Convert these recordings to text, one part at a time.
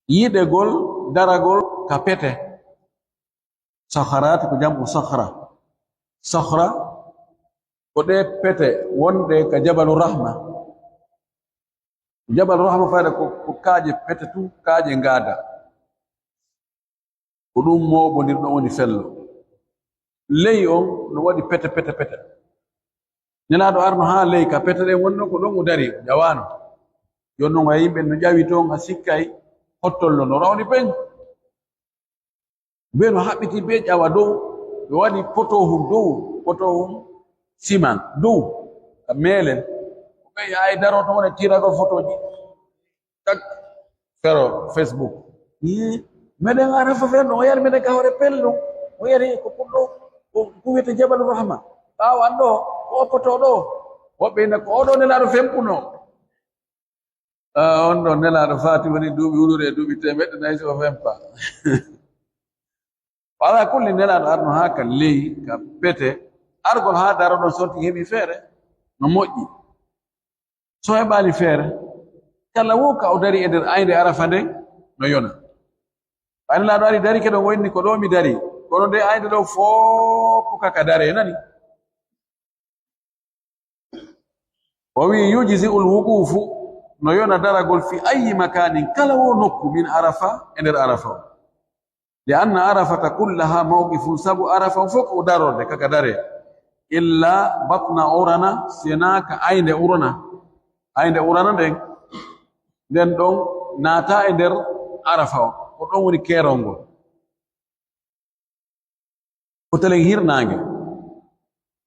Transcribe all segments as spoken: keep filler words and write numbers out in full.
Yiɗegol daragol ka pete. Sakharaati ko jam'u sakhra. Sakhra ko ɗee pete wonɗe ka Jabalu Rahma. Jabalu Rahma fayda ko, ko kaaƴe pete tun, kaaƴe ngaada. Ko ɗum mooɓondirɗo woni fello. Ley on no waɗi pete, pete, pete. Nelaaɗo arno haa ley ka pete ɗen wonno ko ɗon o dari, o ƴawaano. Jooni non, a yimɓe no ƴawi toon, a sikkay hottollo no rawni pen. Ɓe no haɓɓiti bee ƴawa dow, ɓe waɗi poto hun dow, poto hun siman dow, ka meelen. Ɓe yahay daro toon e tiragol fotooji. Tak, fero Facebook. Ii, meɗen Arafa fen ɗon, o yari meɗen ka hoore pellun. O yari ko ɗum ɗo, ko, ko wiyete Jabalu Rahma. Ɓaawo an ɗo, ko oppoto ɗo. Woɓɓe ina ko oɗo Nelaaɗo fempuno. Ah, on ɗon Nelaaɗo faati woni duuɓi wulure e duuɓi teemeɗɗe nayi si o fempa. Alaa kulli, Nelaaɗo arno haa ka ley, ka pete. Argol haa daro ɗon sonti heɓi feere. No moƴƴi. So heɓaali feere, kala wo ka o dari e nder aynde Arafa nden, no yona. Ɓay Nelaaɗo ari, dari ke ɗon, o inni, "Ko ɗo mi dari." Kono nde aynde ɗo fof ko ka ka dare, nani? O wi'i, "Yujzi'ul wuqufu", no yona daragol, "fi ayyi makanin", kala wo nokku, "min Arafa", e nder Arafa o. "Li anna Arafata kullaha mawqifun", sabu Arafa on fof ko darorde, ka ka dare. "Illa batna Urana", sinaa ka aynde Urana. Aynde Urana nden, nden ɗon naataa e nder Arafa on. Ko ɗon woni keerol ngol. Ko telen hirnaange.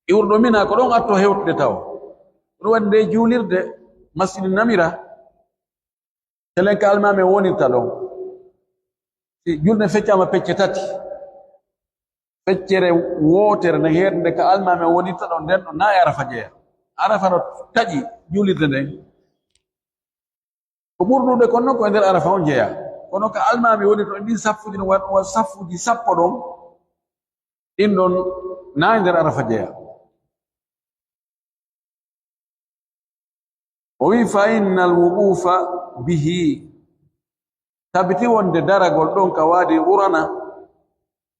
Iwruɗo Mina, ko ɗon atto hewtude taw. Ko ɗum waɗi nde juulirde Masjidi Namira. Telen ka almaami wonirta ɗon. Si julde feccaama pecce tati, feccere wootere nde heerde nde ka almaami wonirta ɗon, nden ɗon naa e Arafa jeya. Arafa no taƴi juulirde nden. Ko ɓurdude kon non ko e nder Arafa on jeya. Kono ka almaami wonirta ɗon, ɗin saffuuji no wa-, wa-, saffuuji sappo ɗon, ɗin ɗon naa e nder Arafa jeya. O wi'i, "Fa innal wuqufa bihi", tabiti wonde daragol ɗon ka waadi Urana,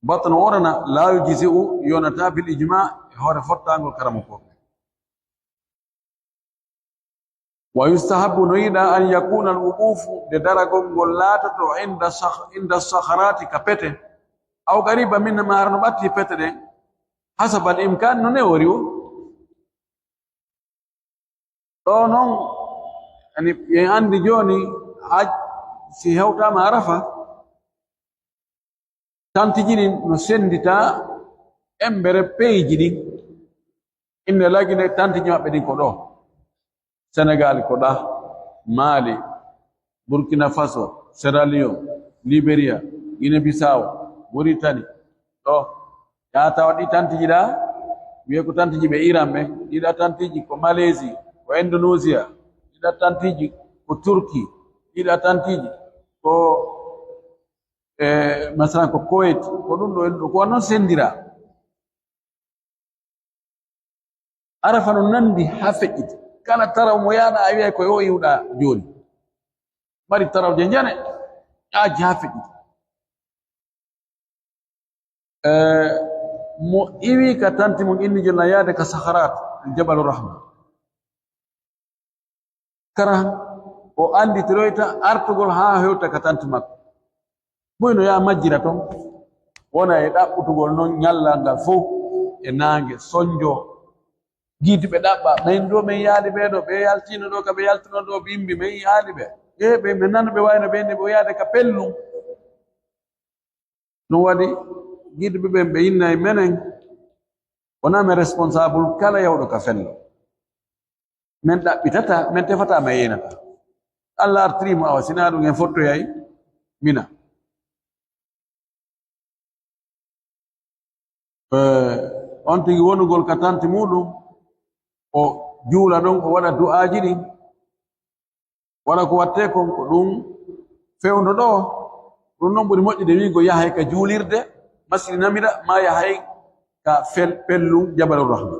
batnu Urana, "la yujzi'u", yonataa, "bil ijma", e hoore fottaangol karamokooɓe. "Wa yustahabbu", no yiɗaa, "an yakuna al wuqufu", nde daragol ngol laatoto, "inda sakh-, inda sakharaati", ka pete, "aw qariba min, maa hara no ɓatti pete ɗen, hasabal imkaan", no newori wo. Ɗoo non, yani, en anndi jooni, haj, si hewtaama Arafa, tantiji ɗin no sennditaa embere peeji ɗin. Inne lagine tantiji maɓɓe ɗin ko ɗoo. Senegaal ko ɗaa, Maali, Burkina Faso, Sierra Leone, Liberia, Guinée Bissau, Mauritanie, ɗoo. Yaa tawa ɗi tantiji ɗaa, wi'ee ko tantiji ɓe Iran ɓe, ɗiɗa tantiji ko Malaisie, ko Indonesia, ɗiɗa tantiji ko Turki, ɗiɗa tantiji ko, e, masalan ko Kuwait, ko ɗum ɗo, ko non senndiraa. Arafa no nanndi haa feƴƴiti. Kala taraw mo yahɗaa, a wi'ay ko o iwɗaa jooni. Mari tarawje njane, ƴaaji haa feƴƴiti. Eh, mo iwi ka tanti mum, inni jonna yaade ka Sakharaat, Jabalu Rahma. Kara o annditiroyta artugol haa hewta ka tanti makko. Moy no yaa majjira ton, wona e ɗaɓɓutugol non ñallal ngal fow e naange, sonjo. Giiduɓe ɗaɓɓa, "Men ɗo men yaali ɓee ɗo, ɓe yaltiino ɗo ka ɓe yaltuno ɗo bimbi, men yaali ɓe. E ɓe, men nanu ɓe wayno ɓe ni ɓe yaade ka pellun." Ɗum waɗi, giiduɓe ɓen ɓe innay menen, wonaa men responsable kala yawɗo ka fello. Men ɗaɓɓitataa, men tefataa, men yeynataa. Alla artirii mo, awa, sinaa ɗum en fottoyay Mina. Eh, on tigi wonugol ka tanti muɗum, o juula ɗon, o waɗa du'aaji ɗin, waɗa ko wattee kon, ko ɗum fewndo ɗoo. Ɗum non ɓuri moƴƴude wi'ugo yahay ka juulirde, Masjidi Namira, maa yahay ka fel-, pellun Jabalur Rahma.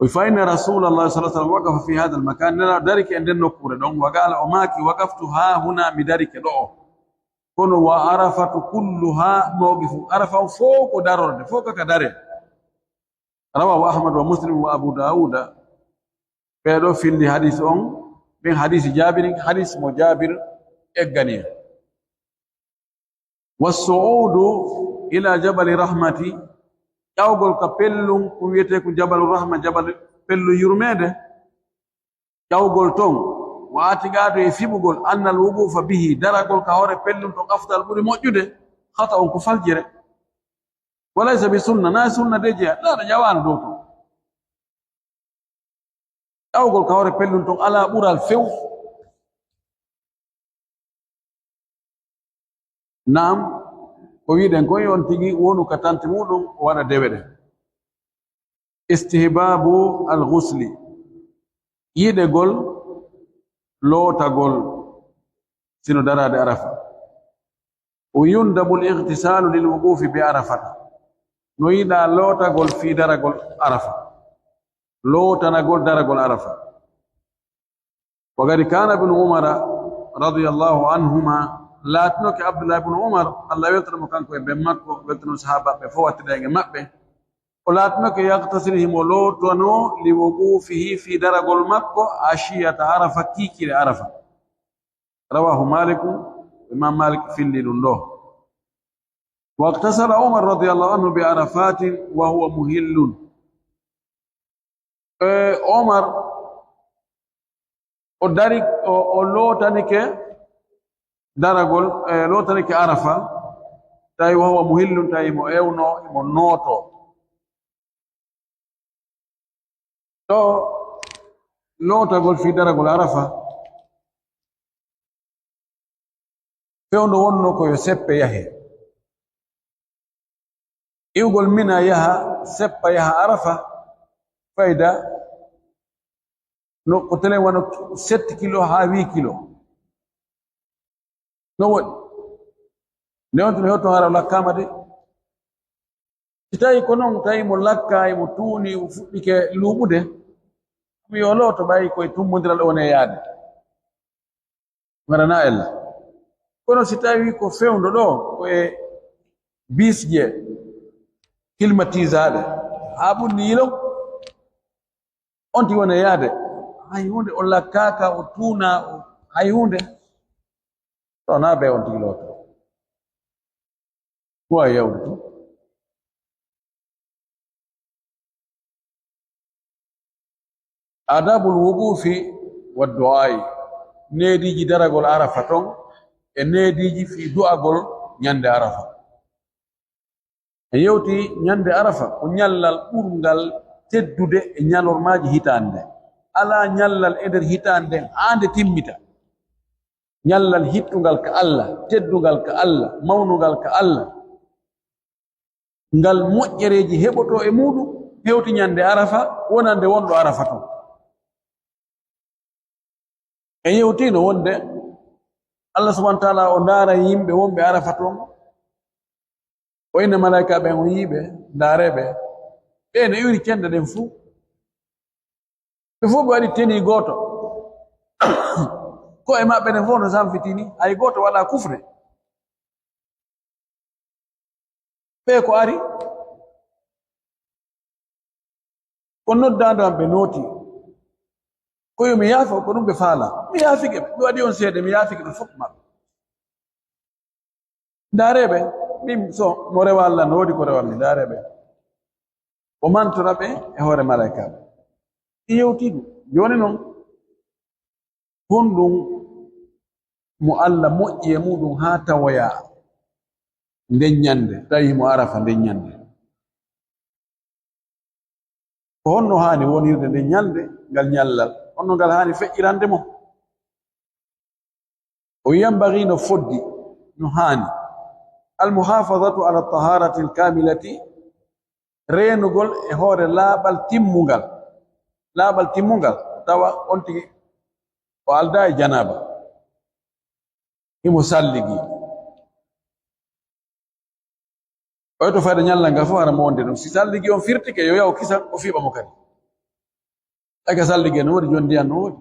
O wi'i, "Fa inna Rasuulallahi sallallaahu alayhi wa sallam waqafa fi haadhal makaan." Nelaaɗo darike e nden nokkuure ɗon, wa qaala, o maaki, "Waqaftu haa hunaa, mi darike ɗo'o." Kono wa Arafatu kulluhaa mawqifun. Arafa on fow ko darorde, fow ko ka dare. Rawaahu Ahmad wa Muslim wa Abu Daawuda. Ɓee ɗoo fillii hadiis on, ɓen hadiisi Jaabirin, hadiis mo Jaabir eggani en. Wassu'uudu ila Jabali Rahmati, ƴawgol ka pellun, ko wi'etee ko Jabalu Rahma, Jabal, pellun yurmeende, ƴawgol ton, wa atiqaadu e fiɓugol, annal wuquufa bihi, daragol ka hoore pellun ton, afdal ɓuri moƴƴude, khata'un ko faljere. Wa laysa bi sunna, na sunna de jeya, na ɲawaano dow ton. Ƴawgol ka hoore pellun ton alaa ɓural few. Naam, ko wi'uɗen kon on tigi wonu ka tanti muuɗum, o waɗa dewe ɗen. Istihbaabu al-ghusli, yiɗegol lootagol sino daraade Arafa. O yundabu al-ightisaalu lil wuquufi bi Arafata. No yiɗaa lootagol fii daragol Arafa. Lootanagol daragol Arafa. Wa qad kaana Ibnu Umara radiyallaahu anhumaa, laatinoke Abdullaahi Ibnu Umar, Alla weltano mo kanko e ben makko, weltano sahaabaaɓe fow, wattida e maɓɓe. O laatinoke yaghtasilu, himo lootanoo, li wuquufihi, fii daragol makko, ashiyata Arafa, kiikiiɗe Arafa. Rawaahu Maaliku, Imaam Maalik fillii ɗum ɗoo. Wagtasala Umar radiyallaahu anhu bi Arafatin wa huwa muhillun. E, Umar, o dari, o, o lootanike daragol, e, lootanike Arafa, tawi wa huwa muhillun, tawi mo ewno, mo nooto. Ɗo lootagol fii daragol Arafa, fewndo wonno ko yo seppe yahe. Iwgol Mina yaha, seppa yaha Arafa, fayda no ko telen wano sept kilo haa huit kilo. No woɗi. Nde on tun hewto hara lakkaama de. Si tawi ko non, tawi mo lakkaay, mo tuuni, o fuɗɗike luuɓude, mi yo looto ɓay koye tummbondiral o woni e yaade. Waɗanaa ella. Kono si tawi ko fewndo ɗo, ko e bisje climatisaaɗe, haa ɓurni yilo, on tigi wona yaade. Hay huunde, o lakkaaka, o tuuna, o, hay huunde. Ɗo na be on tigi looto. Ko wawi yawde to. Adabul wuqufi wa du'ai, neediiji daragol Arafa ton, e neediiji fii du'agol ɲande Arafa. En yewti ɲande Arafa, ko ɲallal ɓurngal teddude e ɲalormaaji hitaande nden. Alaa ɲallal e nder hitaande nden haa nde timmita. Ɲallal hittungal ka Alla, teddungal ka Alla, mawnungal ka Alla. Ngal moƴƴereeji heɓotoo e muuɗum, hewti ɲande Arafa, wonande wonɗo Arafa ton. En yewtiino wonde Alla subhaanahu wa ta'aalaa o ndaara yimɓe wonɓe Arafa ton, o inna malaa'ika ɓen, o yi'i ɓe, ndaaree ɓe. Ɓe no iwri cende ɗen fuu. Ɓe fow ɓe waɗi tenue gooto. Ko'e maɓɓe ɗen fow no sanfitini, hay gooto walaa kufre. Ɓe ko ari, ko noddaandu am ɓe nooti. Ko yo mi yaafo, ko ɗum ɓe faalaa. Mi yaafike ɓe. Mi waɗi on seede, mi yaafike ɓe fow maɓɓe. Ndaaree ɓe, min so mo rewa Alla no woodi ko rewa mi, ndaaree ɓe. O mantora ɓe e hoore malaa'ikaaɓe. Ɗi yewtii ɗum. Jooni non, honɗum mo Alla moƴƴi e muuɗum haa tawoya nden ɲande, tawi mo Arafa nden ɲande? Ko honno haani wonirde nden ɲalnde, ngal ɲallal? Honno ngal haani feƴƴirande mo? O wi'i, yanbaghi, no foddi, no haani, al muhafazatu ala taharati al kamilati, reenugol e hoore laaɓal timmungal. Laaɓal timmungal, tawa on tigi o aldaa e janaaba. Himo salligi. O yeto fayda ɲallal ngal fof hara mo wonde ɗum. Si salligi on firtike, yo yahu kisan, o fiɓa mo kadi. Ay ka salligi no woodi, jon ndiyan no woodi.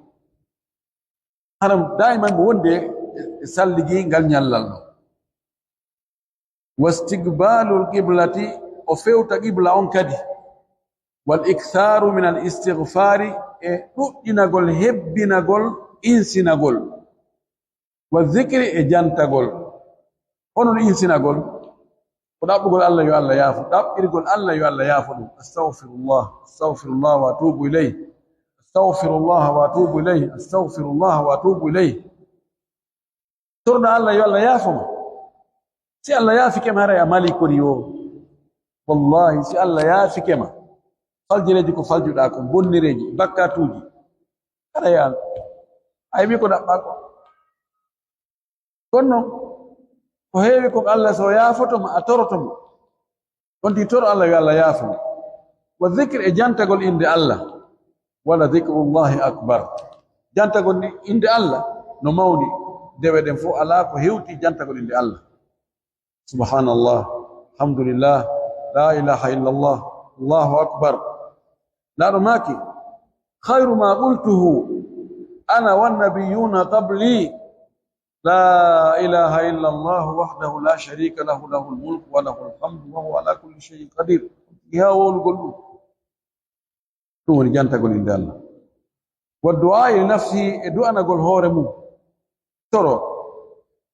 Haram daiman mo wonde e salligi ngal ñallal no. Wastiqbalul qiblati, o fewta qibla on kadi. Wal iktharu min al istighfari, e ɗuɗɗinagol, hebbinagol, insinagol. Wa zikri, e jantagol. Hono no insinagol? Ko ɗaɓɓugol Allah yo Allah yaafo, ɗaɓɓirgol Allah yo Allah yaafo ɗum. Astaghfirullah, astaghfirullah wa atubu ilayh. Astaghfirullah wa atubu ilayh. Astaghfirullah wa atubu ilayh. Torɗa Allah yo Allah yaafo ma. Si Allah yaafike ma, haray a mali kori o. Wallahi, si Allah yaafike ma, faljireeji ko faljuɗaa kon, bonnireeji, bakkatuuji, haray a, a heɓi ko ɗaɓɓaa kon. Kono non, ko heewi kon Allah so yaafoto ma, a toroto mo. On tigi toro Allah yo Allah yaafo ma. Wa zikri, e jantagol innde Allah. Wala zikrullahi akbar. Jantagol ni innde Allah no mawni. Dewe ɗen fof alaa ko hewti jantagol innde Allah. Subhanallah, alhamdulillah, la ilaha illallah, Allahu akbar. Laaɗo maaki, khayru ma qultuhu ana wan nabiyuna qabli, la ilaha illallah wahdahu la sharika lahu, lahul mulku wa lahul hamdu wa huwa ala kulli shay'in qadir. Haa wowlugol ɗum. Ɗum woni jantagol innde Allah. Wa du'a li nafsihi, e du'anagol hoore mum. Toro,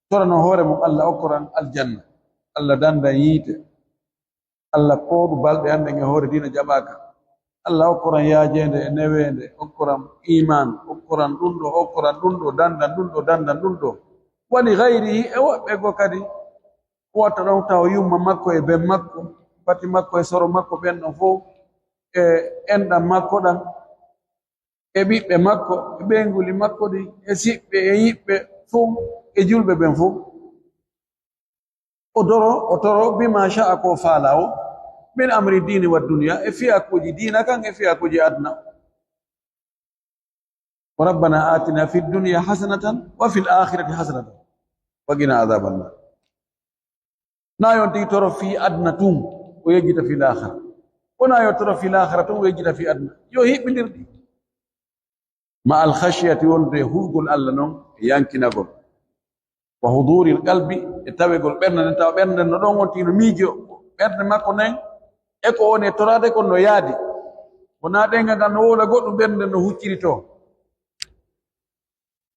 torano hoore mum, Allah okkoran aljanna, Allah dandan yiite, Allah pooɗu balɗe an ɗen e hoore diina jaɓaaka, Allah okkoran yaajeende e neweende, okkoran iman, okkoran ɗum ɗo, okkoran ɗum ɗo, dandan ɗum ɗo, dandan ɗum ɗo. Wa li ghayrihi, e woɓɓe goo kadi, o watta ɗon taw yumma makko e ben makko, pati makko e soro makko ɓen ɗon fof, e enɗan makko ɗan, e ɓiɓɓe makko, e ɓeynguuli makko ɗin, e siɓɓe, e yiɓɓe fof, e julɓe ɓen fof. O doro, o toro, bima sha'a, ko faalaa o, min amri diini wa duniya, e fiyakuuji diina kan, e fiyakuuji aduna. Wa rabbana atina fi dunya hasanatan wa fil akhirati hasanatan wa qina adhaban nar. Na yo on tigi toro fii aduna tun, o yejjita fii laakhara. Wona yo toro fii laakhara tun, o yejjita fii aduna. Yo hiɓɓindir ɗi. Ma al khashiyati, wonde hulgol Allah non, e yankinagol. Wa huduril qalbi, e tawegol ɓernde nden, tawa ɓernde nden no ɗon on tigi no miijo, ɓernde makko nden, e ko woni e toraade kon no yaadi. Wona ɗen ngal no wowla goɗɗum, ɓernde nden no hucciri to.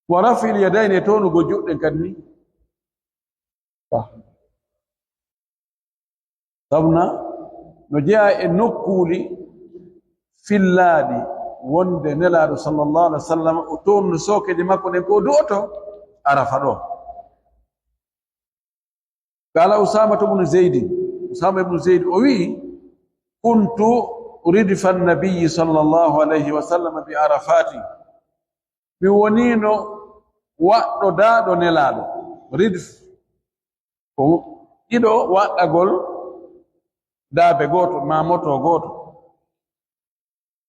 Wa raf'il yadayni, e townugol juuɗe ɗen kadi ni. Sabuna no jeyaa e nokkuuli fillaaɗi wonde Nelaaɗo sallallahu alaihi wa sallam o townuno sookeeje makko ɗen ko o du'oto Arafa ɗo. Qala Usamatu bnu Zaydin, Usama ibnu Zayd o wi'i, kuntu ridfa nabiyyi sallallahu alayhi wa sallam bi Arafatin. Mi woniino waɗɗodaaɗo Nelaaɗo. Ridf ko ɗiɗo waɗɗagol daabe gooto, maa moto gooto.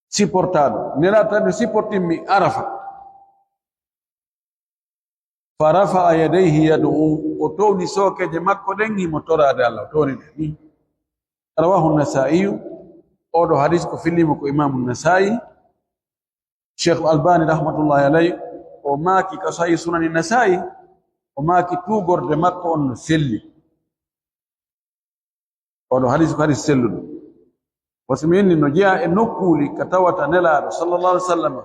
Sipportaaɗo. Nelaaɗo tan no sipportimmi Arafa. Fa rafa'a yadayhi yad'u, o towni sookeeje makko ɗen, himo toraade Allah, o towni ɗe. Rawahu Nasaa'iyu, oo ɗoo hadiis ko fillii mo ko Imaamu Nasaa'i. Sheikh Albani rahmatullahi alayhi, o maaki ka Sahih Sunani Nasaa'i, o maaki tuugorde makko on no selli. Oo ɗoo hadiis ko hadiis selluɗo. Wasi mi inni no jeyaa e nokkuuli ka tawata Nelaaɗo sallallahu alaihi wa sallam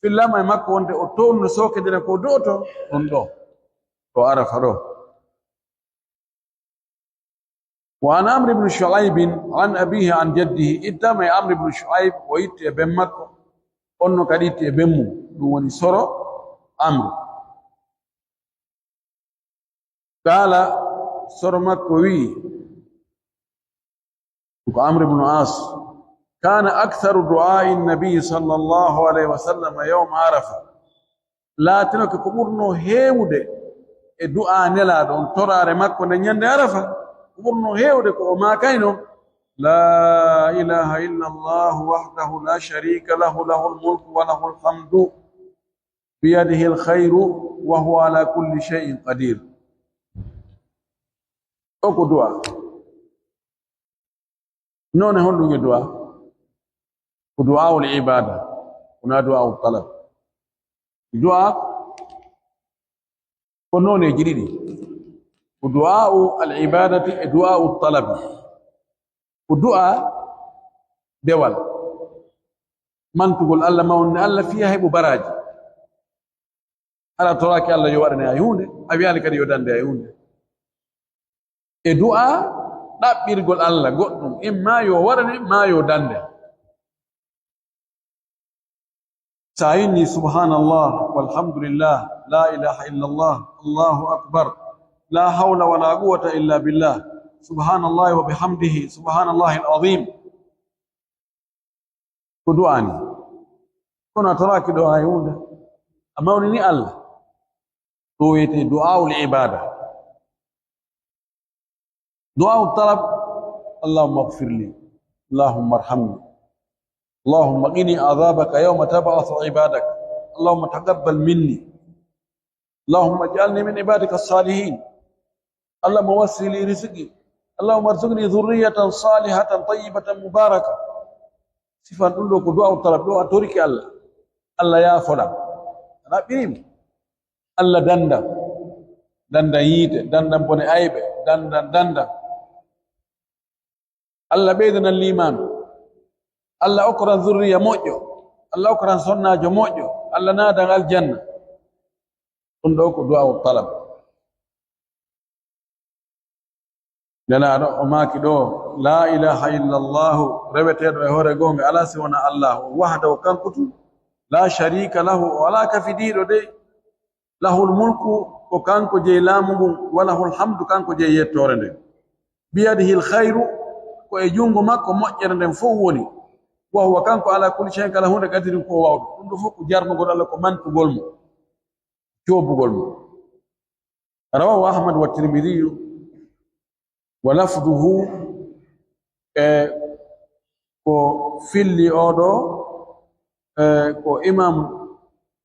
fillaama e makko wonde o townuno sookeeje ɗen ko du'oto ɗon ɗoo, ɗo Arafa ɗoo. Wa an Amr ibn Shu'aib an abihi an jaddihi, ittaama e Amr ibn Shu'aib, o itti e ben makko, on no kadi itti e ben mum, ɗum woni soro Amr. Qaala, soro makko wi'i, ko Amr ibn As, kaana aktharu du'aa'i nabi sallallahu alayhi wa sallam yawma Arafa. Laatinoke ko ɓurnoo heewude e du'aa Nelaaɗo on, toraare makko nden ñande Arafa, ko ɓurnoo heewude ko o maakayno, "Laa ilaaha illa Allahu wahdahu laa shariika lahu, lahul mulku wa lahul hamdu, biyadihil khayru, wa huwa alaa kulli shay'in qadiir." O ko du'aa. Noone honɗum e du'a? Ko du'aa'ul ibaada. Wonaa du'aa'u talab. Du'aa ko nooneeji ɗiɗi. Ko du'aa'u al-ibaadati e du'aa'u talabi. Ko du'aa dewal. Mantugol Alla, mawninde Alla fii a heɓu baraaji. Hara a toraaki Alla yo waɗane hay huunde, a wi'aali kadi yo dande hay huunde. E du'aa ɗaɓɓirgol Alla goɗɗum, imma yo waɗane, maa yo dande. Sa inni subhanallah, walhamdulillah, la ilaha illallah, Allahu akbar, la hawla wala quwwata illa billah, subhanallahi wa bihamdihi, subhanallahil azim. Ko du'aa ni. Kono a toraaki ɗoo hay huunde. A mawnini Alla. Ɗum wiyetee du'aa'ul ibaada. Du'aa'u talab, Allahumma ighfir li, Allahumma arhamni, Allahumma qini adhabaka yawma tab'athu ibadak, Allahumma taqabbal minni, Allahumma ij'alni min ibadika salihin, Allahumma wassi' li rizqi, Allahumma arzuqni dhurriyatan salihatan tayyibatan mubaraka. Sifan ɗum ɗoo ko du'aa'u talab, ɗoo a torike Alla, Alla yaafoɗa, a ɗaɓɓirimo. Alla danda, danda yiite, danda bone ayɓe, danda, danda. Alla ɓeydanan liimaanu. Alla okkoran zurriya moƴƴo. Alla okkoran sonnaajo moƴƴo. Alla naadan aljanna. Ɗum ɗoo ko du'aa'u talab. Nelaaɗo o maaki ɗoo, "Laa ilaaha illa Allaahu, reweteeɗo e hoore goonga alaa si wonaa Allaahu, wahdahu, kanko tun, laa shariika lahu, o alaa kafidiiɗo de, lahul mulku, ko kanko jeyi laamu ngun, wa lahul hamdu, kanko jeyi yettoore nden. Biyadihil khayru, ko e junngo makko moƴƴere nden fow woni, wa huwa, kanko, alaa kulli shay'in, kala huunde, qadiirun, ko o waawɗo." Ɗum ɗoo fow ko jarnugol Alla, ko mantugol mo, coobugol mo. Rawaahu Ahmad wa Tirmidiyyu wa lafduhu, e ko filli oo ɗoo, e ko Imaamu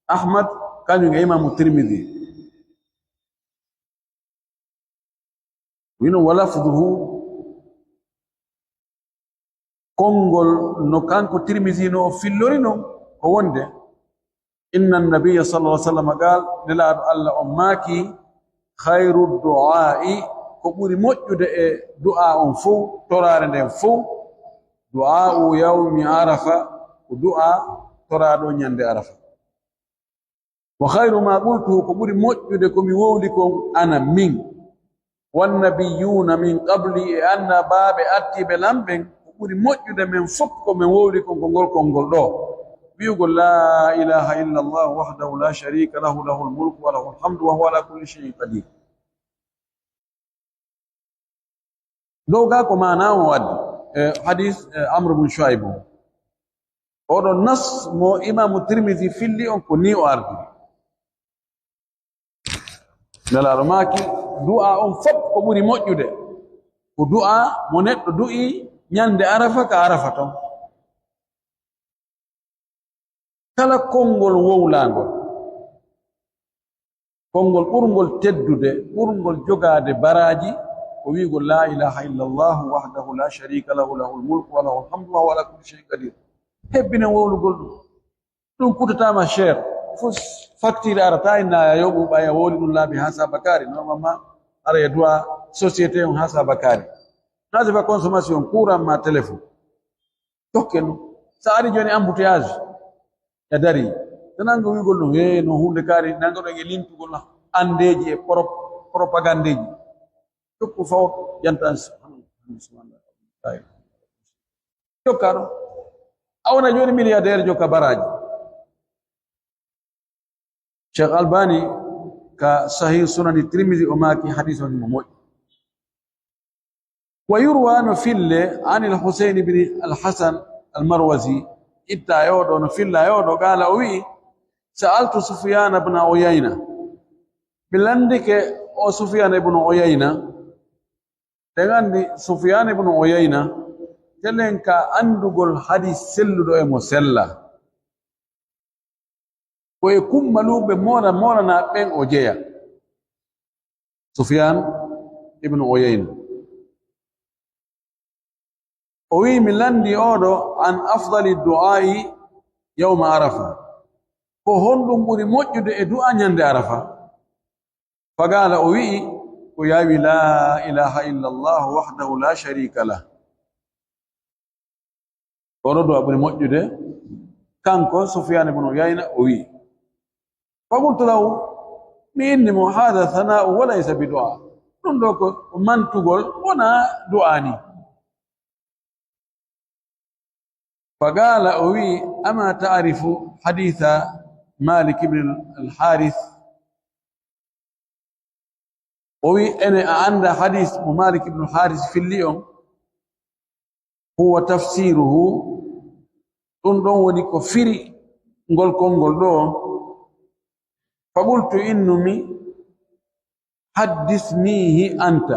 Ahmad, kañum e Imaamu Tirmidi. Wino wa lafduhu, konngol no kanko Tirmidi no o fillori non, ko wonde, "Inna nabiyya sallallahu alaihi wasallam qaal," Nelaaɗo Alla on maaki, "Khayru du'aa'i," ko ɓuri moƴƴude e du'aa on fow, toraare nden fow, "du'aa'u yawmi Arafa," ko du'aa toraaɗo ñande Arafa. "Wa khayru ma qultu," ko ɓuri moƴƴude ko mi wowli kon, "ana min, wan nabiyyuuna min qabli," e annabaaɓe artiiɓe lan ɓen, ko ɓuri moƴƴude men fow ko men wowli kon ko ngol konngol ɗoo, wi'ugol, "Laa ilaaha illa Allah wahdahu laa shariika lahu, lahul mulku wa lahul hamdu wa huwa alaa kulli shay'in qadiir." Dow gaa ko maanaa on o addi, e, hadis, e, Amr bun Shu'ayb on. Oɗo nas mo Imaamu Tirmidi filli on ko nii o ardi. Nelaaɗo maaki, du'aa on fow ko ɓuri moƴƴude ko du'aa mo neɗɗo du'ii ñande Arafa ka Arafa ton. Kala konngol wowlaangol, konngol ɓurngol teddude, ɓurngol jogaade baraaji, ko wi'ugol, "Laa ilaaha illa Allaahu wahdahu laa shariika lahu, lahul mulku wa lahul hamdu wa huwa alaa kulli shay'in qadiir." Hebbinen wowlugol ɗum. Ɗum kuttataama cher. Fof facture arata, inna a yoɓu ɓay a wowli ɗum laabi haa saabakaari. Normalement, ara e droit société on haa saabakaari. Haa safa consommation, courant ma téléphone. Tokke non. Sa ari jooni embouteillage, e dari. Tan nanngu wi'ugol ɗum, "Hee, no huunde kaari," nanngu ɗo e lintugol anndeeji e pro-, propagandeeji. Tokku fawto, yantan, subhanallah, subhanallah. Jokka ɗon. A wona jooni milliardaire jokka baraaji. Cheikh Albani ka Sahih Sunani Tirmidhi o maaki hadis on mo moƴƴi. Wa yurwa no fille anil Husayn ibn al-Hasan al-Marwazi, itta e oɗo, no filla e oɗo, qala o wi'i, sa'altu Sufyan ibn Uyayna. Mi landike o Sufyan ibn Uyayna. Ɗen anndi Sufyan ibn Uyayna, telen ka anndugol hadis selluɗo e mo sella. Ko e kummaluuɓe moora-, mooranaaɓe ɓen o jeya. Sufyan ibn Uyayna. O wi'i, mi lanndii oɗo, an afdali du'aa'i, يوم عرفة. Ko honɗun ɓuri moƴƴude e du'aa ñande Arafa? فقال, o wi'i, ko yaawi, لا إله إلا الله وحده لا شريك له. Oɗo du'aa ɓuri moƴƴude, kanko Sufyaan ibn Uyayna o wi'i. فقلت له, mi inni mo, هذا ثناء وليس بدعاء. Ɗun ɗoo ko mantugol, wonaa du'aa nii. فقال, o wi'i, أما تعرف حديث مالك بن الحارث؟ O wi'i, ene a anndaa hadiis mo Maalik ibn Haaris filli on? هو تفسيره, ɗun ɗon woni ko firi ngol konngol ɗoo. فقلت, innumi, حدثنيه أنت,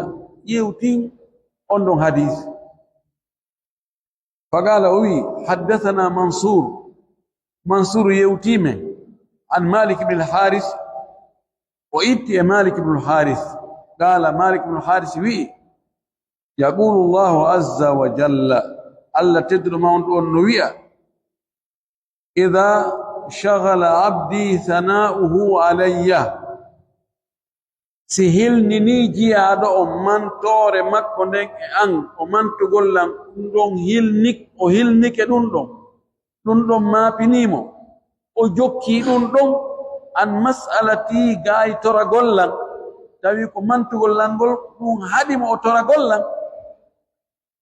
yewtin on ɗon hadiis. فقال, o wi'i, حدثنا منصور, Mansuur yewtii men, عن مالك بن الحارث, o itti e Maalik ibn Haaris. قال, Maalik ibn Haaris wi'i, يقول الله عز وجل, Alla tedduɗo mawɗo on no wi'a, إذا شغل عبدي ثناؤه علي, si hilninii jiyaaɗo on mantoore makko nden e an, o mantugol lan, ɗun ɗon hilni-, o hilnike ɗun ɗon, ɗun ɗon maapinii mo, o jokkii ɗun ɗon, عن مسألتي, gaayi toragol lan, tawi ko mantugol lan ngol ɗun haɗi mo o toragol lan,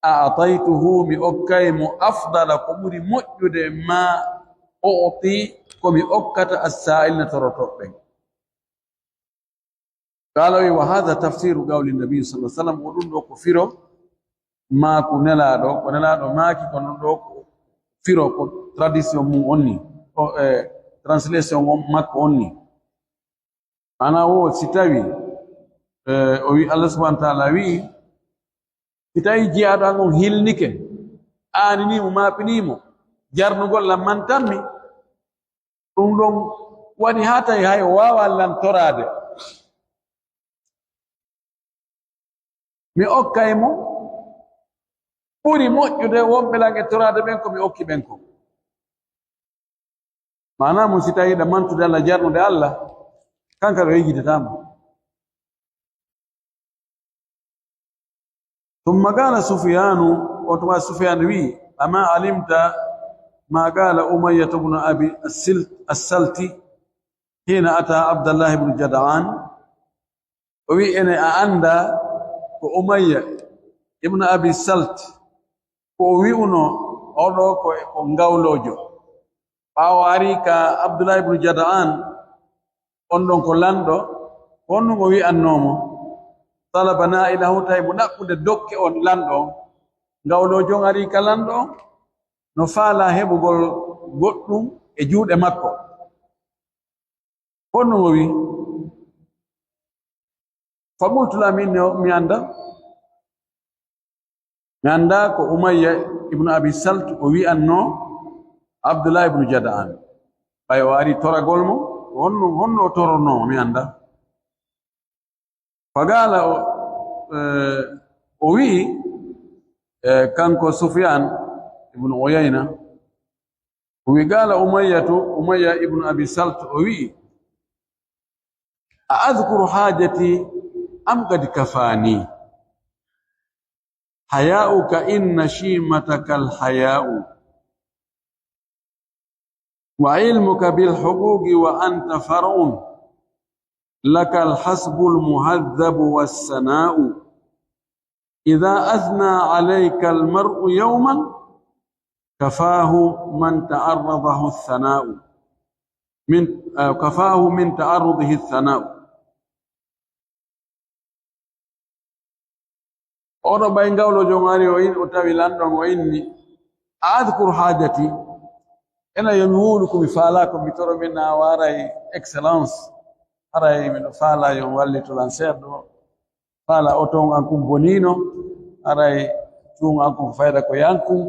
أعطيته, mi okkay mo, أفضل, ko ɓuri moƴƴude, ما أعطي, ko mi okkata, السائلين, torotooɓe ɓen. قال, o wi'i, وهذا تفسير قول النبي صلى الله عليه وسلم, o ɗun ɗoo ko firo maaku Nelaaɗo, ko Nelaaɗo maaki, ko ɗun ɗoo ko firo, ko tradition mun on nii, o, e, translation on makko on nii. Maanaa woo, si tawii, e, o wi'i, Alla subhaanahu wa ta'aalaa wi'i, si tawii jiyaaɗo an on hilnike, aaninii mo, maapinii mo, jarnugol lan mantammi, ɗun ɗon waɗi haa tawi hay o waawaa lan toraade. Mi okkay mo ɓuri moƴƴude wonɓe lan e toraade ɓen ko mi okki ɓen kon. Maanaa mun, si tawii hiɗa mantude Alla, jarnude Alla, kanka ɗo yejjitataa ma. ثم قال سفيان, on tuma Sufyaan wi'i, أما علمت ما قال أمية بن أبي السلت، السلت، حين أتى عبد الله بن جدعان؟ O wi'i, ene a anndaa ko Umayya ibn Abi Salt, ko o wi'unoo, oo ɗoo ko, ko ngawloojo. Ɓaawo o arii ka Abdullahi ibn Jada'an, on ɗon ko lanɗo, ko honɗun o wi'annoo mo? طلب نائله, tawi mo ɗaɓɓude dokke on lanɗo on. Ngawloojo on arii ka lanɗo on, no faalaa heɓugol goɗɗun e juuɗe makko. Honno o wi'i? فقلت لا, min ne, mi anndaa. Mi anndaa ko Umayya ibn Abi Salt o wi'annoo Abdullah ibn Jada'an. Ɓay o arii toragol mo, honno, honno o toronoo mo, mi anndaa. فقال, o, eh, o wi'i, eh, kanko Sufyaan ibn Uyayna, o wi'i, قال أمية, Umayya ibn Abi Salt, o wi'i, أأذكر حاجتي أم قد كفاني؟ حياؤك إن شيمتك الحياء، وعلمك بالحقوق وأنت فرع، لك الحسب المهذب والثناء. إذا أثنى عليك المرء يوما، كفاه من تعرضه الثناء، من، آه، كفاه من تعرضه الثناء. Oɗo ɓay ngawloojo on ari, o in-, o tawi lanɗo on, o inni, "A adkuru haajati?" Ena yo mi wowlu ko mi faalaa, ko mi toro min, na o aray, Excellence. Aray miɗo faalaa yo on wallitu lan seeɗa. Faala oto on an kun boniino. Aray tun an kun fayda ko yankun.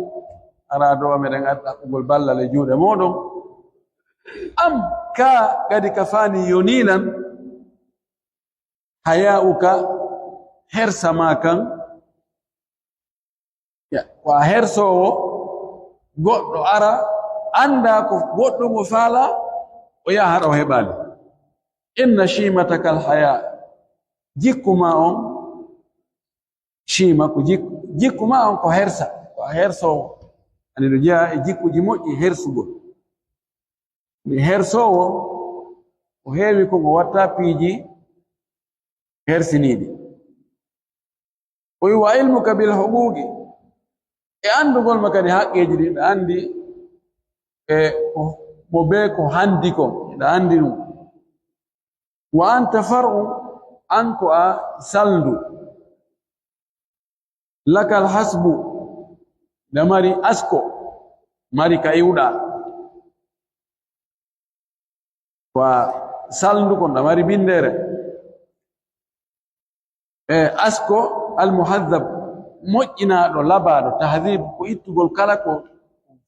Ara ɗo meɗen adda ɗaɓɓugol ballal e juuɗe mooɗon. Am ka kadi kafaani yonii lan. Hayaa'uka, hersa maa kan, ya, ko a hersoowo, goɗɗo ara, Anndaa ko goɗɗo mo faalaa, o yaha hara o heɓaali. Inna shiimataka al-hayaa. Jikku maa on, shiima ko jikku, jikku maa on ko hersa, ko a hersoowo. Ani no jeyaa e jikkuuji moƴƴi hersugol. Mi hersoowo, o heewi ko mo watta piiji hersiniiɗi. O wi'i, "Wa ilmuka bil huquuqi", e anndugol ma kadi haqqeeji ɗin, ɗa anndi, e ko, mo bee ko handi kon, ɗa anndi ɗum. "Wa anta far'u", an ko a salndu. "Lakal hasbu", ɗa mari asko, mari ka iwɗa. Ko a salndu kon, ɗa mari binndere. E asko al-muhazzab, moƴƴinaaɗo, labaaɗo, tahdib, ko ittugol kala ko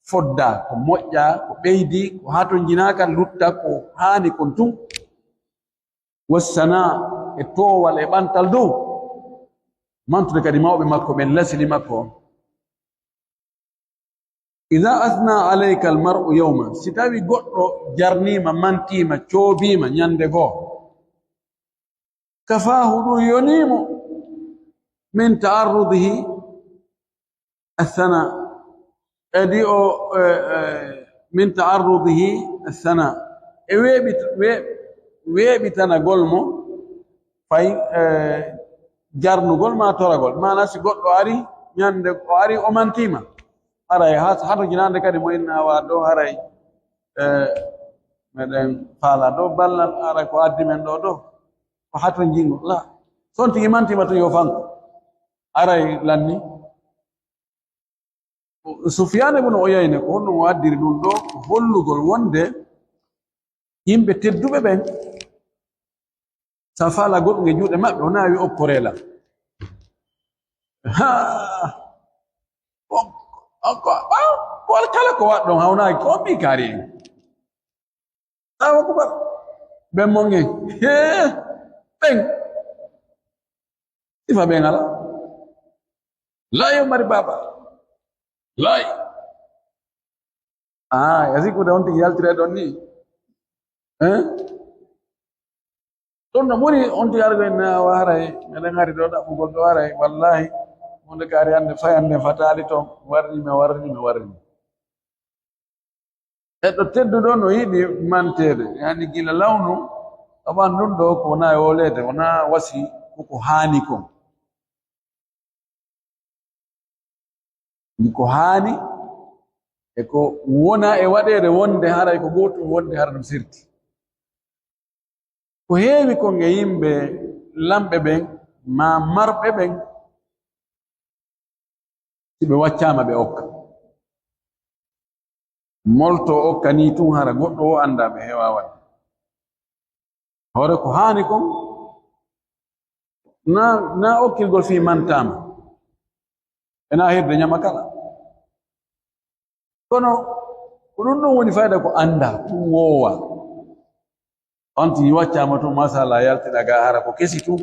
foddaa, ko moƴƴaa, ko ɓeydii, ko hatonjinaaka, lutta ko haani kon tun. Wassana, e toowal, e ɓantal dow. Mantude kadi mawɓe makko ɓen, lasili makko on. Iza asna alayka al-mar'u yawman, si tawi goɗɗo jarniima, mantiima, coobiima ñande goo, kafaahu, ɗum yonii mo, min ta'arrudihi athana, edi o, e, e, min ta'arrudihi athana, e weeɓit-, we-, weeɓitanagol mo fay, e, jarnugol maa toragol. Maanaa, si goɗɗo ari, ñande o ari, o mantiima, haray ha-, hato jinaande kadi mo inna wa ɗo, haray, e, meɗen faala ɗo ballal, haray ko addi men ɗo ɗo, ko hato jingol. La, so on tigi mantiima tun yo fanko. Aray lanni. Sufyaan ibn Uyayna, ko honno o addiri ɗum ɗo? Ko hollugol wonde yimɓe tedduɓe ɓen, sa faala goɗɗum e juuɗe maɓɓe, o naawi okkoree lan. Haa! O, o, ko, o, ko kala ko waɗɗon hawnaaki, ko on ɓii kaari en. Allahu akbar. Ɓen mon en. Hee! Ɓen. Sifa ɓen alaa. Lay o mari baaba. Lay. Ah, ya sikkude on tigi yaltire ɗon ni. Eh? Ɗum no ɓuri on tigi argo en na wa haray, meɗen hari ɗo ɗaɓɓugol ɗo haray, wallahi, hunde kaari hannde, fay hannde fataali toon, warri mi, warri mi, warri mi. Neɗɗo tedduɗo no yiɗi manteede, yani gila lawnu, o ɓanndu ɗo ko wona e wooleede, wona wasi ko ko haani kon. Ndi ko haani e ko wona e waɗeede wonde haray ko gootum wonde hara no sirti. Ko heewi kon e yimɓe lamɓe ɓen, maa marɓe ɓen, si ɓe waccaama ɓe okka. Molto okka nii tun hara goɗɗo o anndaa ɓe heewaa waɗde. Hoore ko haani kon, na, na okkirgol fii mantaama. Ena hirde ñama kala. Kono, ko ɗum ɗon woni fayda ko anndaa, ɗum woowa. On tigi waccaama tun, mashallah, yaltina ga hara ko kesi tun.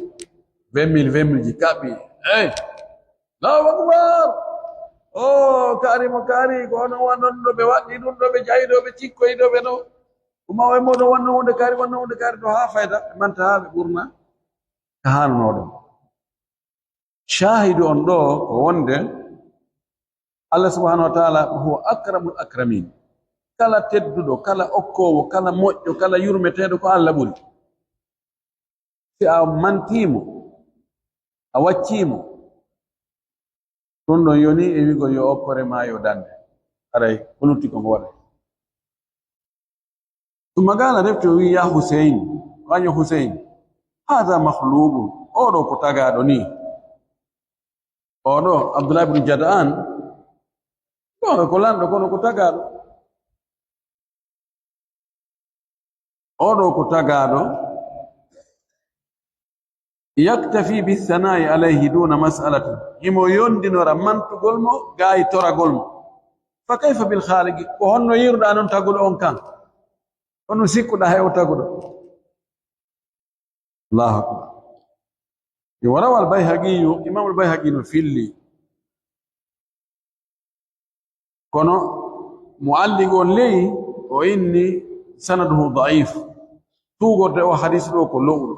Vingt mille, vingt mille ji kaɓɓi. Ey! Allahu akbar! O, kaari mo kaari, ko hono wonno ɗo ɓe waɗni ɗum ɗo, ɓe jayi ɗo, ɓe cikkoyi ɗo, ɓe ɗo. Ko mawo e moɗon wonno hunde kaari, wonno hunde kaari ɗo haa fayda, ɓe manta haa ɓe ɓurna ka haanunoo ɗon. Shaahidu on ɗo ko wonde Allah subhanahu wa ta'ala huwa akramul akramin. Kala tedduɗo, kala okkoowo, kala moƴƴo, kala yurmeteeɗo ko Allah ɓuri. Si a mantii mo, a waccii mo, ɗum ɗon yonii e wi'ugol yo okkore maa yo dande. Haray ko lutti ko ngo waɗay. Summa qaala, refti o wi'i, "Yaa Huseyn, wanyo Huseyn, haadha makhluuqun, oo ɗoo ko tagaaɗo nii." Oo ɗoo, Abdullah ibn Jad'aan, ɗoo ko lanɗo, kono ko tagaaɗo. Oo ɗoo ko tagaaɗo. Yaktafi bi sanaa'i alayhi duuna mas'alatin. Himo yondinora mantugol mo, gaayi toragol mo. Fa kayfa bil khaaliqi? Ko honno yiiruɗaa non taguɗo on kan? Honno sikkuɗaa hay o taguɗo? Allahu akbar. Yo rawal Bayhaqiyyu, Imaamul Bayhaqi no filli. Kono Mu'alliq on ley, o inni sanaduhu da'if. Tuugorde o hadis ɗo ko lo'uɗo.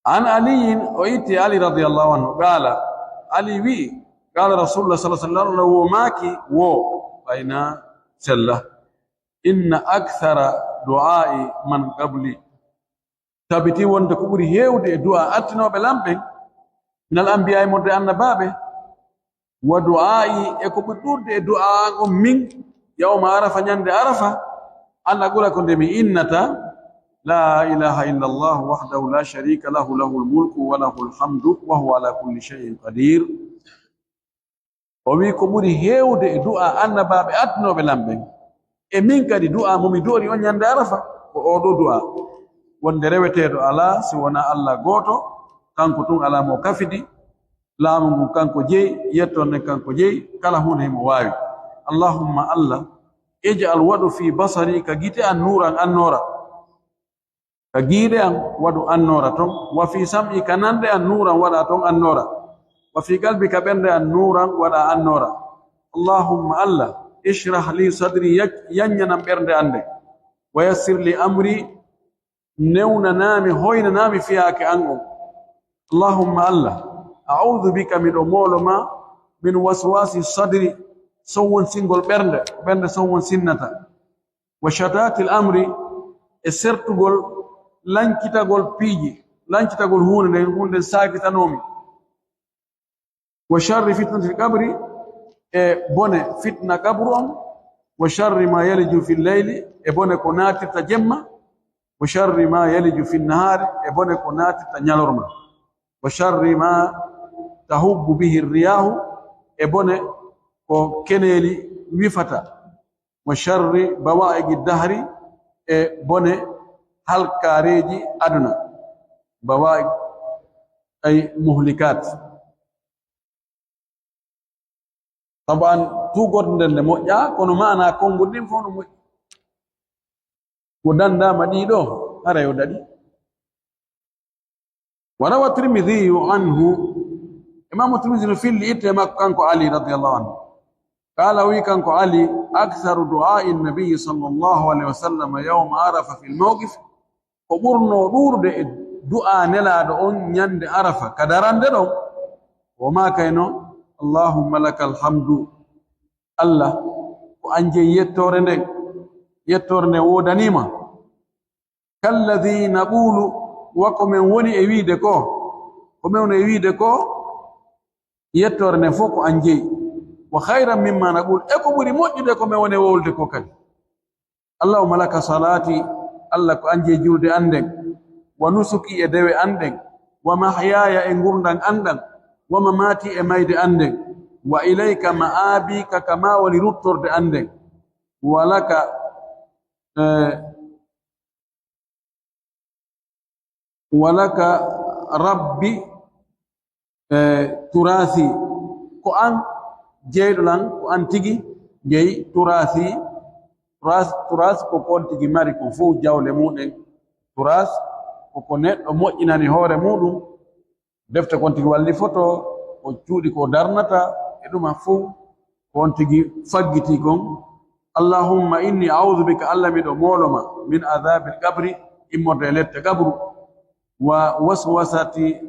An Aliyin, o itti Ali radiyallahu anhu, qaala, Ali wi'i, qaala Rasulullah sallallahu alaihi wasallam, wo maaki wo, ɓayna sella, inna akthara du'a'i man qabli, tabiti wonde ko ɓuri heewde e du'a attinooɓe lan ɓen, minal anbiya'i, wonde annabaaɓe, wa du'aa'i, e ko ɓuri ɗuuɗude e du'a an on min, yawma Arafa, ñande Arafa, an aqula, ko nde mi innata, la ilaha illa Allah wahdahu la sharika lahu, lahul mulku wa lahul hamdu wa huwa ala kulli shay'in qadir. O wi'i ko ɓuri heewde e du'a annabaaɓe attinooɓe lan ɓen, e min kadi du'a mo mi du'ori on ñande Arafa, ko oo ɗoo du'a, wonde reweteeɗo alaa si wonaa Allah gooto, kanko tun alaa mo kafidi, laamu ngun kanko jeyi, yettoore nden kanko jeyi, kala huunde himo waawi. Allahumma Allah, ij'al, waɗu, fi basari, ka gite an, nuuran, annoora. Ka giiɗe an waɗu annoora ton, wa fi sam'i, ka nanɗe an, nuuran, waɗa ton annoora, wa fi qalbi, ka ɓernde an, nuuran, waɗa annoora. Allahumma Allah, ishrah li sadri, yac-, yanñanan ɓernde an nden, wa yassir li amri, newnanami, hoynanami fiyaake an on. Allahumma Allah, a'udhu bika, miɗo moolo ma, min waswasi sadri, sowwonsingol ɓernde, ɓernde sowwonsinnata, wa shatatil amri, e sertugol, lancitagol piiji, lancitagol huunde nden, huunde nden saakitanomi. Wa sharri fitnatil qabri, e bone fitna qabru on. Wa sharri ma yaliju fil layli, e bone ko naatirta jemma. Wa sharri ma yaliju fin nahaari, e bone ko naatirta ñalorma. Wa sharri ma tahubbu bihi riyahu, e bone ko keneeli wifata. Wa sharri bawa'iqi dahri, e bone halkaareeji aduna. Bawa'iq, ay muhlikat. Taban, tuugorde nden nde moƴƴaa, kono maanaa konngol ɗin fof no moƴƴi. Ko danndaama ɗii ɗoo, haray o daɗi. Wa rawa Tirmidhiyu anhu, Imaamu Tirmidhi no filli itte makko kanko Ali radiyallahu anhu. Qaala, o wi'i kanko Ali, aktharu du'aa'i nabiyyi sallallahu alayhi wa sallam yawma Arafa fil mawqif, ko ɓurnoo ɗuuɗude e du'aa Nelaaɗo on ñande Arafa, ka darannde ɗon, o maakayno, Allahumma lakal hamdu, Allah, ko an jeyi yettoore nden, yettoore nden woodanii ma. Kalladhi naqulu, wa ko men woni e wi'ude ko, ko men woni e wi'ude ko, yettoore nden fof ko an jeyi. Wa khayran mimma naqul, e ko ɓuri moƴƴude ko men woni e wowlude ko kadi. Allahumma laka salati, Allah ko an jeyi julde an nden, wa nusuki e dewe an ɗen, wa mahyaya e ngurndan an ɗan, wa mamati e mayde an nden, wa ilayka ma'abi, ka ka ma woni ruttorde an nden, wa laka, eh, wa laka rabbi, eh, turasi, ko an jeyɗo lan, ko an tigi jeyi turasi. Turas, turas ko ko on tigi mari kon fow jawle muɗen. Turas ko ko neɗɗo moƴƴinani hoore muɗum. Defte kon tigi wallifoto, ko cuuɗi ko darnata, e ɗuma fow ko on tigi faggiti kon. Allahumma inni a'udhu bika, Allah miɗo moolo ma, min adhabil qabri, immorde e lette qabru, wa waswasati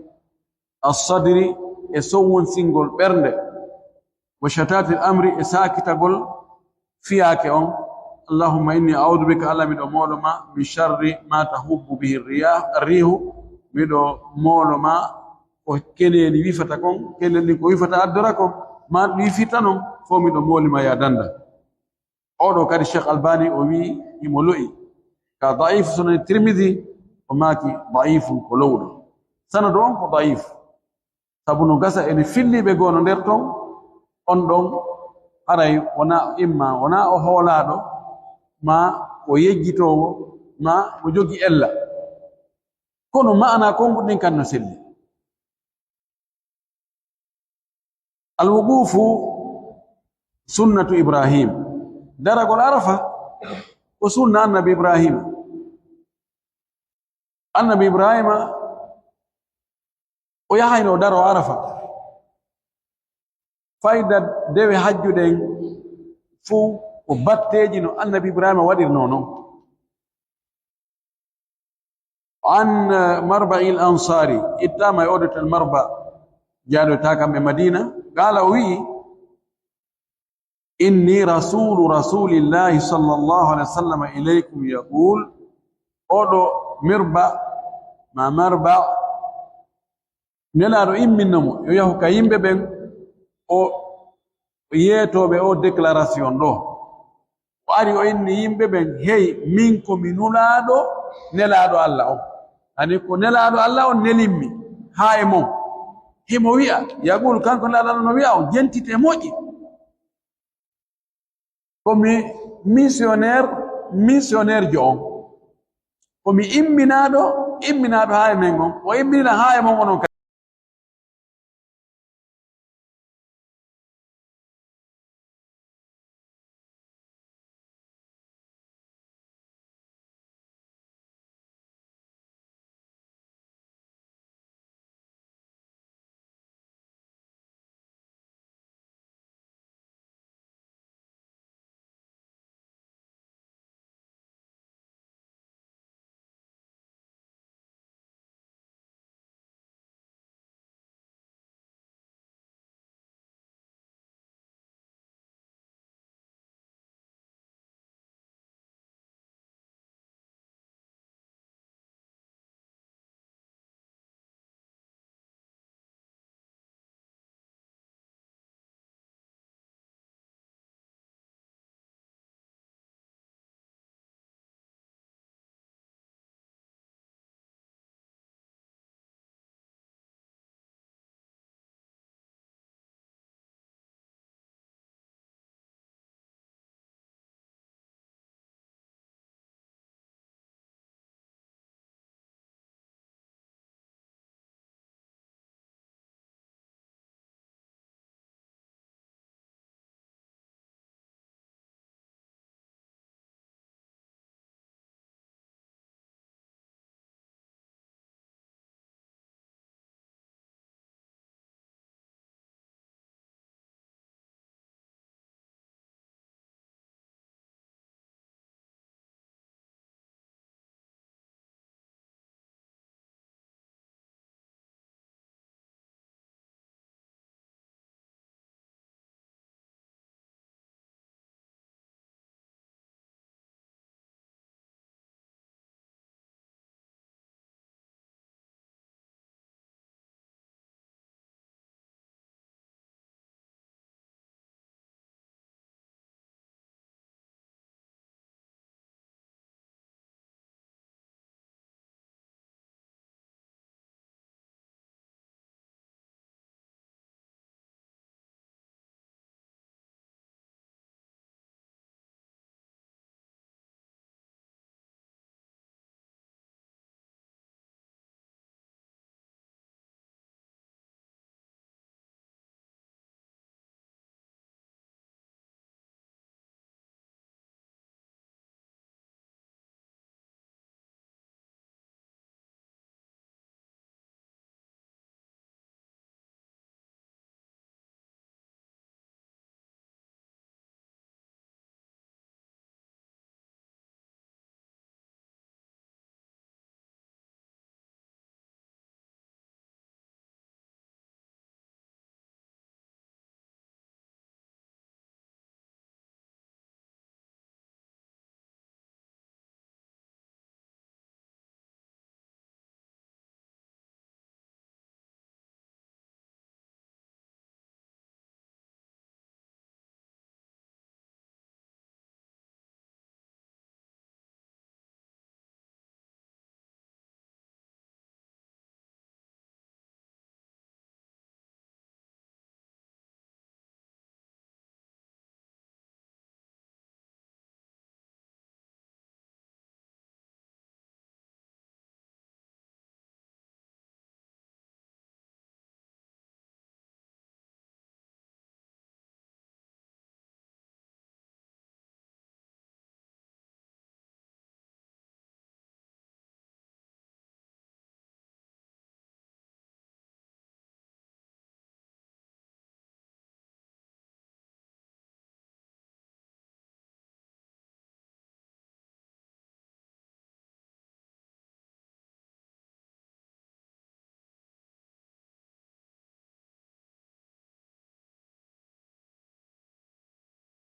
as-sadri, e sowwonsingol ɓernde, wa shatatil amri, e saakitagol fiyaake on. Allahumma inni a'udhu bika, Allah miɗo moolo ma, min sharri ma tahubbu bihi riyah, rihu, miɗo moolo ma ko keneeli wifata kon, keneeli ɗin ko wifata addora kon, ma ɗum wifirta non, fow miɗo mooli ma ya danda. Oo ɗoo kadi Cheikh Albani o wi'i himo lo'i ka da'if Sunan Tirmidhi, o maaki da'ifun ko lowɗo. Sanadu on ko da'if. Sabu no gasa ene filliiɓe goo no nder ton, on ɗon haray wonaa, imma wonaa o hoolaaɗo, maa o yejjitoowo, maa o jogii ella. Kono maanaa konguɗi ɗin kan no selli. Alwuquufu sunnatu Ibrahim. Daragol Arafa ko sunna Annabi Ibrahima. Annabi Ibrahima, o yahayno o daroo Arafa. Fayda dewe hajju ɗen fow ko batteeji no Annabi Ibraahiima waɗirnoo non. An, eh, Marba'il Ansaari, ittaama e odotel Marba, jaadoytaa kamɓe Madiina, qaala o wi'i, "Inni rasuulu rasuulillaahi sallallaahu alayhi wa sallam ilaykum yaquul," oɗo Mirba, ma Marba, Nelaaɗo imminno mo, yo yahu ka yimɓe ɓen, o yeetooɓe o déclaration ɗo. O ari o inni yimɓe ɓen, "Hey, min ko mi nulaaɗo, nelaaɗo Alla on." Ani ko nelaaɗo Alla on nelimmi, haa e mon. Himo wi'a, yaqul, kanko nelaaɗo Alla no wi'a on, jentite moƴƴi. Ko mi missionnaire, missionnaire jo on. Ko mi imminaaɗo, imminaaɗo haa e men on. O imminina haa e mon onon kadi.